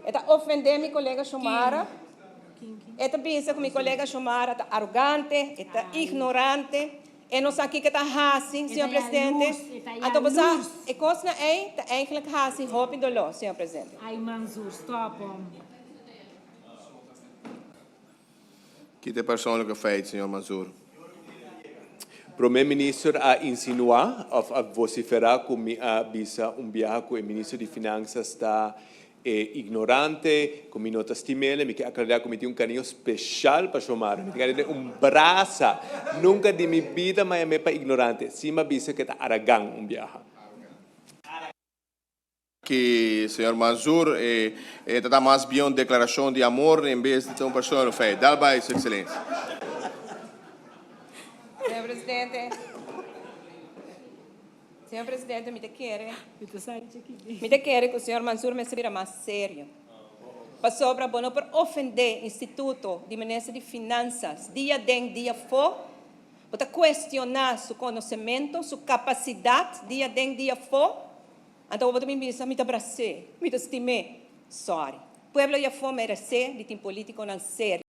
E ta ofendé mi kolega Xiomara. E ta bisa ku mi kolega Xiomara ta arogante, e ta ignorante, e no sa kiko e ta hasi, señor presidente. Anto bo sa, e kosnan ei ta eigenlijk hasi hopi doló, señor presidente. Kita e persoonlijke feit, señor Mansur? Prome Minister a insinua of a vocifera cu mi a bisa un biaha cu e Minister di Finanzas ta e ignorante, cu mi no ta stimele. Mi ke aclara cu mi tin un cariño special pa Xiomara. Mi tin cariño den un brasa. Nunca di mi bida mi a yam'e pa ignorante. Si mi a bisa cu e ta aragan un biaha. Ki señor Mansur e e ta ta mas bien un declaracion di amor en bes di ta un persona lo fei. Dal bai, Su Excelencia. Señor Presidente, Señor Presidente, mi ta kere, mi ta kere cu señor Mansur mester bira mas serio. Pasobra bo no por ofende instituto di Minister di Finanzas dia den dia fo. Bo ta cuestiona su conocemento, su capacidad dia den dia fo. Anto bo ta bin bisa, mi ta bras'é, mi ta stim'é. Sorry. Pueblo yafó meresé di tin polítikonan serio.